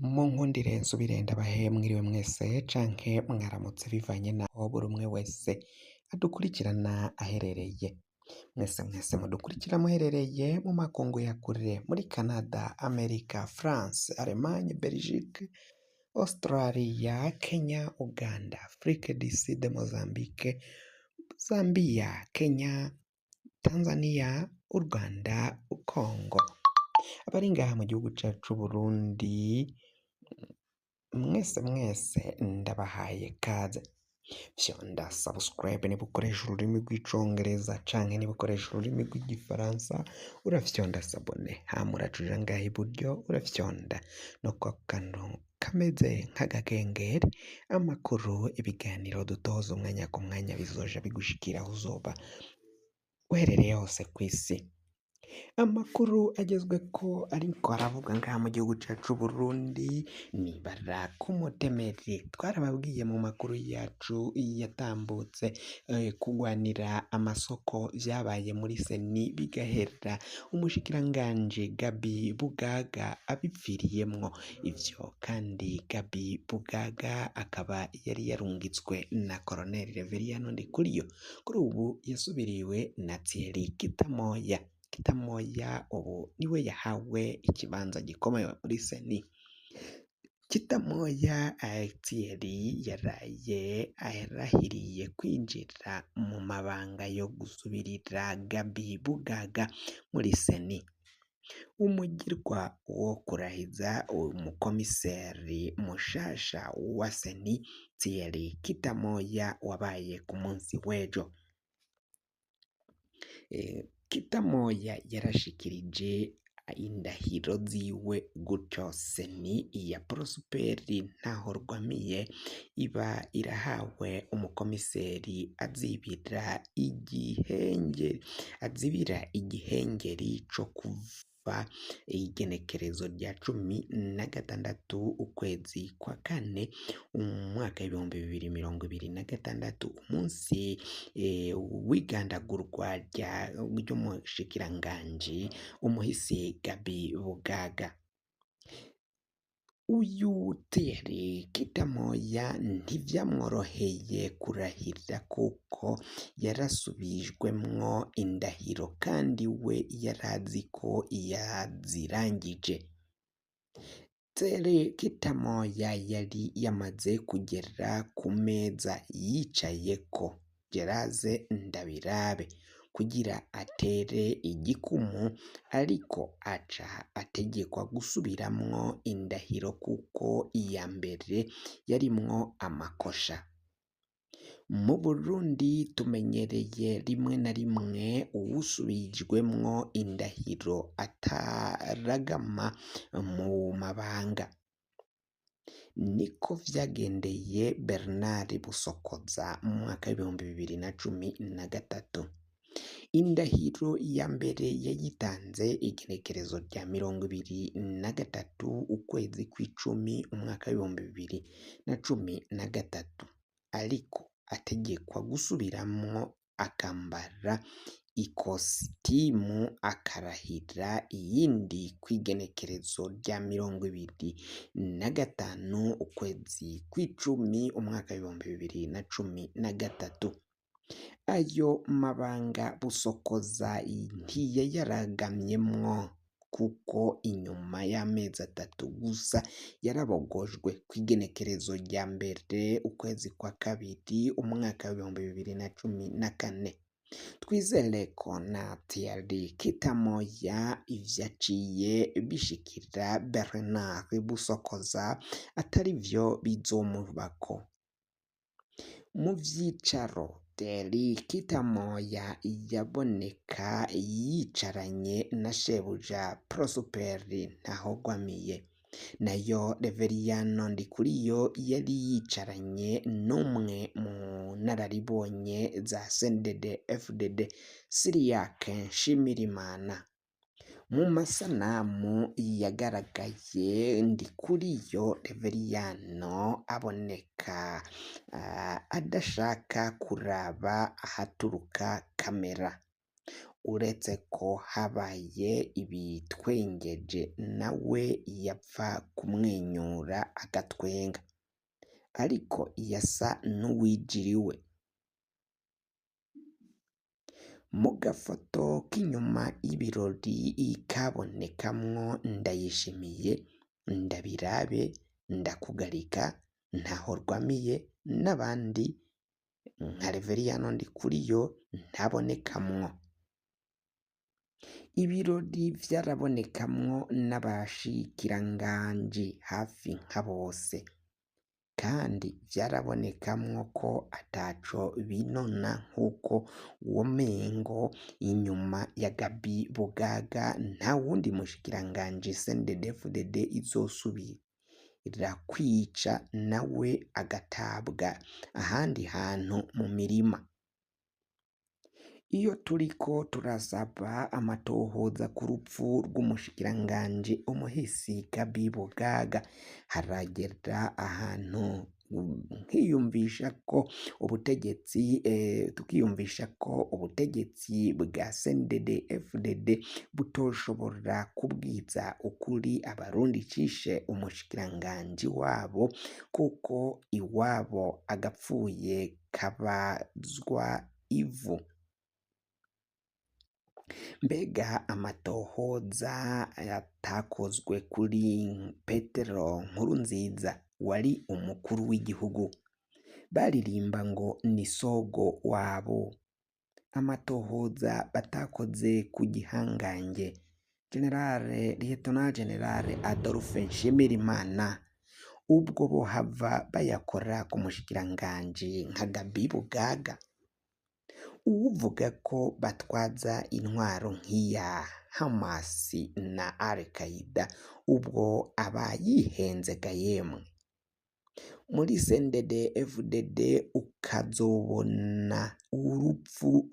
Munkundire nsubire ndabahe mwiriwe mwese canke mwaramutse bivanye naho buri umwe wese adukurikirana aherereye. Mwese mwese mudukurikira muherereye mu makungu ya kure muri Canada, Amerika, France, Allemagne, Belgique, Australia, Kenya, Uganda, Afrique du Sud, Mozambique, Zambia, Kenya, Tanzania, u Rwanda, Congo. Abari ngaha mu gihugu cacu c'Uburundi mwese mwese ndabahaye kaze. Fyonda subscribe niba ukoresha ururimi rw'icongereza canke niba ukoresha ururimi rw'igifaransa urafyonda s'abonner, hama uraca uja ngaha iburyo urafyonda no kwa kantu kameze nk'agakengeri, amakuru, ibiganiro dutoza umwanya ku mwanya bizoja bigushikira aho uzoba uherereye hose kw'isi. Amakuru agezweko ariko aravuga ngaha mu gihugu cacu c'Uburundi n'ibara k'umutemeri. Twarababwiye mu makuru yacu yatambutse kugwanira amasoko vyabaye muri seni bigahera umushikiranganji Gabi Bugaga abipfiriyemwo. Ivyo kandi Gabi Bugaga akaba yari yarungitswe na Colonel Reveriyano Ndikuriyo, kuri ubu yasubiriwe na Thierry Kitamoya. Kitamoya ubu niwe yahawe ikibanza gikomeye muri seni. Kitamoya Thierry yaraye arahiriye kwinjira mu mabanga yo gusubirira Gabi Bugaga muri seni. Umugirwa wo kurahiza umukomiseri mushasha wa seni Thierry Kitamoya wabaye ku munsi w'ejo. Kitamoya yarashikirije indahiro ziwe gutyo seni ya Prosperi Ntahorwamiye iba irahawe umukomiseri azibira igihengeri, azibira igihengeri co kuva igenekerezo rya 16 ukwezi kwa kane umwaka w'2026, umunsi w'igandagurwa ry'umushikiranganji umuhisi Gabi Bugaga. Uyu Thierry Kitamoya ntivyamworoheye kurahira kuko yarasubijwemwo indahiro kandi we yarazi ko yazirangije. Thierry Kitamoya yari yamaze kugera ku meza yicayeko Geraze Ndabirabe kugira atere igikumu, ariko aca ategekwa gusubiramwo indahiro kuko iya mbere yarimwo amakosha. Mu Burundi tumenyereye rimwe na rimwe uwusubijwemwo indahiro ataragama mu mabanga. Niko vyagendeye Bernard Busokoza mu mwaka w'2013. Indahiro ya mbere yayitanze igenekerezo rya 23 ukwezi kw'icumi umwaka w'2013, ariko ategekwa gusubiramwo akambara ikositimu akarahira iyindi kw'igenekerezo rya 25 ukwezi kw'icumi umwaka w'2013. Ayo mabanga Busokoza ntiyayaragamyemwo kuko inyuma y'amezi 3 gusa yarabogojwe kw'igenekerezo rya 1 ukwezi kwa kabiri umwaka w'2014. Twizere ko na Thierry Kitamoya ivyaciye bishikira Bernard Busokoza atari vyo bizomubako. Mu vyicaro Thierry Kitamoya yaboneka yicaranye na shebuja Prosperi Ntahogwamiye, nayo Reveriyano Ndikuriyo yari yicaranye n'umwe mu nararibonye za CNDD FDD Cyriaque Nshimirimana. Mu masanamu yagaragaye Ndikuriyo Reveriyano aboneka adashaka kuraba ahaturuka kamera. Uretse ko habaye ibitwengeje nawe yapfa kumwenyura agatwenga, ariko yasa n'uwijiriwe. Mu gafoto k'inyuma y'ibirori kabonekamwo Ndayishimiye, Ndabirabe, Ndakugarika, Ntahorwamiye n'abandi nka Reveriyano Ndikuriyo ntabonekamwo. Ibirori vyarabonekamwo n'abashikiranganji hafi nka bose, kandi vyarabonekamwo ko ataco binona nk'uko womengo inyuma ya Gabi Bugaga nta wundi mushikiranganji CNDD-FDD izosubira kwica nawe agatabwa ahandi hantu mu mirima. Iyo turiko turasaba amatohoza ku rupfu rw'umushikiranganji umuhisi Gabi Bugaga, haragera ahantu nkiyumvisha ko ubutegetsi tukiyumvisha ko ubutegetsi bwa CNDD FDD butoshobora kubwiza ukuri abarundi cishe umushikiranganji wabo, kuko iwabo agapfuye kabazwa ivu. Mbega amatohoza atakozwe kuri Petero Nkurunziza wari umukuru w'igihugu, baririmba ngo ni sogo wabo. Amatohoza batakoze ku gihangange Generale Lieutenant General Adolphe Nshimirimana, ubwo bohava bayakora ku mushikiranganji nka Gabi Bugaga. Uwuvuga ko batwaza intwaro nk'iya Hamas na Al Qaeda ubwo aba yihenze ga yemwe. Muri CNDD FDD ukazobona urupfu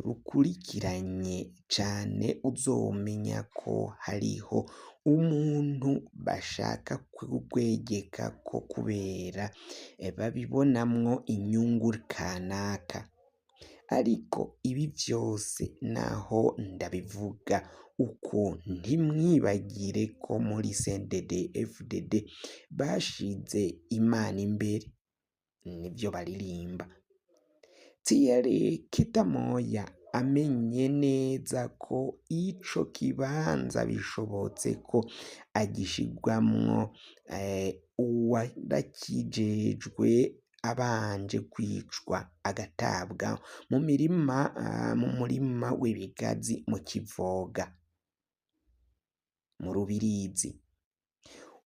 rukurikiranye cane, uzomenya ko hariho umuntu bashaka kurwegeka ko kubera babibonamwo inyungu kanaka. Ariko ibi vyose naho ndabivuga uko, ntimwibagire ko muri CNDD FDD bashize Imana imbere, nivyo baririmba. Thierry Kitamoya amenye neza ko ico kibanza bishobotse ko agishigwamwo uwarakijejwe abanje kwicwa agatabwa mu mirima mu murima w'ibigazi mu Kivoga mu Rubirizi.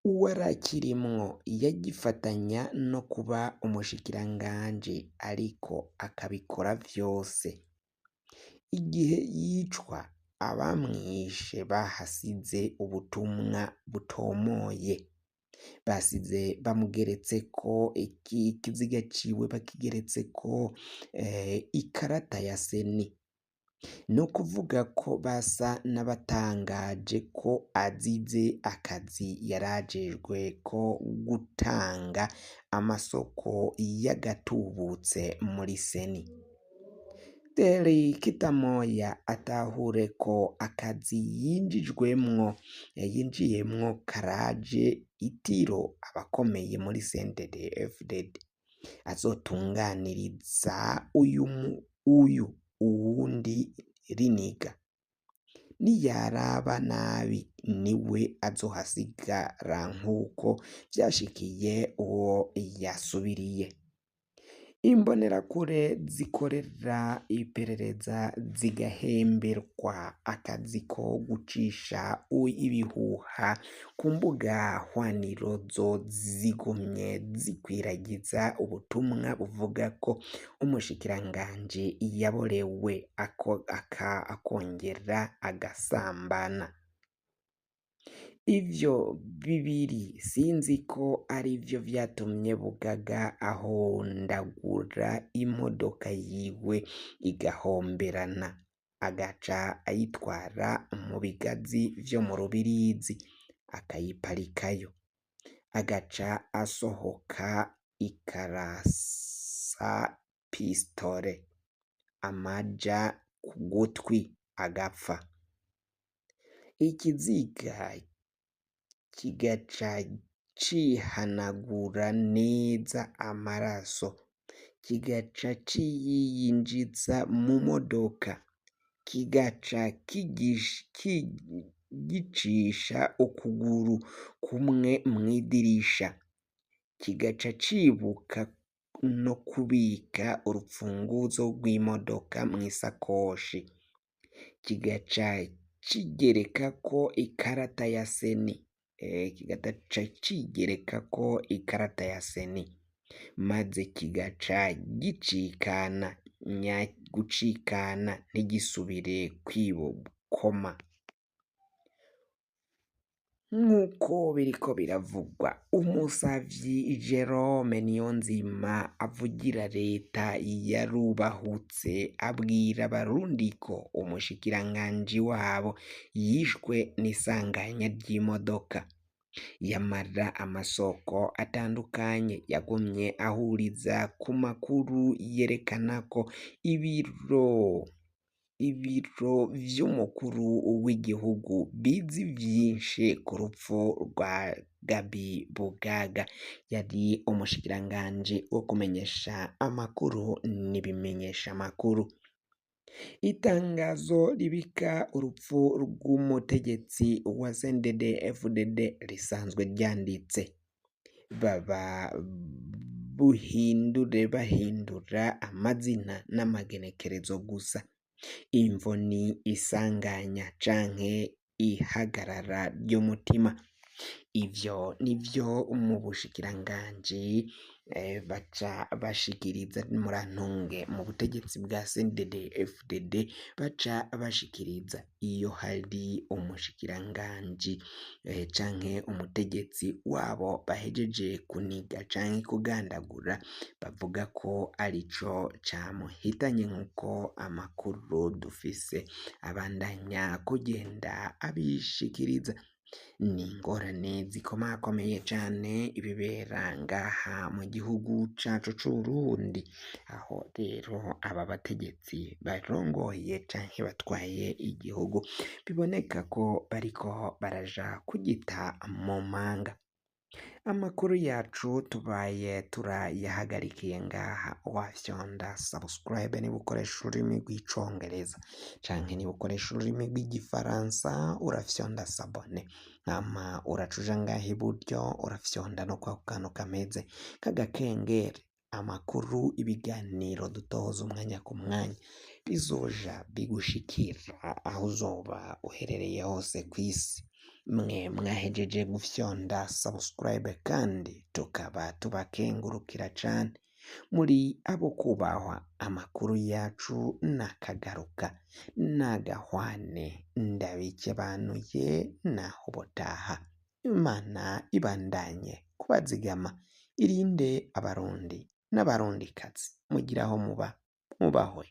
Uwarakirimwo yagifatanya no kuba umushikiranganji ariko akabikora vyose. Igihe yicwa abamwishe bahasize ubutumwa butomoye, basize bamugeretseko ikiziga ciwe bakigeretseko ikarata ya seni. Ni ukuvuga ko basa n'abatangaje ko azize akazi yarajejwe ko gutanga amasoko y'agatubutse muri seni. Thierry Kitamoya atahure ko akazi yinjiyemwo karaje itiro abakomeye muri CNDD FDD, azotunganiriza uyu uwundi riniga. Niyaraba nabi niwe azohasigara nk'uko vyashikiye uwo yasubiriye. Imbonerakure zikorera iperereza zigahemberwa akazi ko gucisha ibihuha ku mbuga hwaniro zo zigumye zikwiragiza ubutumwa buvuga ko umushikiranganji yaborewe akongera agasambana. Ivyo bibiri sinzi ko arivyo vyatumye Bugaga ahondagura imodoka yiwe igahomberana, agaca ayitwara mu bigazi vyo mu Rubirizi akayiparikayo, agaca asohoka ikarasa pistole amaja ku gutwi agapfa. Ikiziga kigaca cihanagura neza amaraso, kigaca ciyinjiza mu modoka, kigaca gicisha ukuguru kumwe mw'idirisha, kigaca cibuka no kubika urupfunguzo rw'imodoka mw'isakoshi, kigaca kigerekako ikarata ya seni, kigaca cigerekako ikarata ya seni, maze kigaca gicikana gucikana ntigisubire kwikoma. Nk'uko biriko biravugwa, umusavyi Jerome Niyonzima avugira leta yarubahutse abwira abarundi ko umushikiranganji wabo yishwe n'isanganya ry'imodoka. Yamara amasoko atandukanye yagumye ahuriza ku makuru yerekana ko ibiro vy'umukuru w'igihugu bizi vyinshi ku rupfu rwa Gabi Bugaga, yari umushikiranganji wo kumenyesha amakuru n'ibimenyesha amakuru. Itangazo ribika urupfu rw'umutegetsi wa CNDD FDD risanzwe ryanditse, baba buhindure bahindura amazina n'amagenekerezo gusa. Imvo ni isanganya canke ihagarara ry'umutima. Ivyo nivyo mu bushikiranganji baca bashikiriza, murantunge mu butegetsi bwa CNDD FDD baca bashikiriza iyo hari umushikiranganji canke umutegetsi wabo bahejeje kuniga canke kugandagura, bavuga ko arico camuhitanye nk'uko amakuru dufise abandanya kugenda abishikiriza. Ni ingorane zikomakomeye cane ibibera ngaha mu gihugu cacu c'Uburundi, aho rero aba bategetsi barongoye canke batwaye igihugu biboneka ko bariko baraja kugita mu manga. Amakuru yacu tubaye turayahagarikiye ngaha, wafyonda subscribe niba ukoresha ururimi rw'icongereza canke niba ukoresha ururimi rw'igifaransa urafyonda s'abonner, hama uraca uja ngaha iburyo urafyonda no kwako kantu kameze k'agakengeri, amakuru ibiganiro dutoza umwanya ku mwanya bizoja bigushikira aho uzoba uherereye hose kw'isi. Mwe mwahejeje gufyonda subscribe kandi tukaba tubakengurukira cane, muri abo kubahwa. Amakuru yacu nakagaruka nagahwane, ndabikebanuye naho ubutaha. Imana ibandanye kubazigama, irinde abarundi n'abarundikazi, mugire aho muba mwubahwe.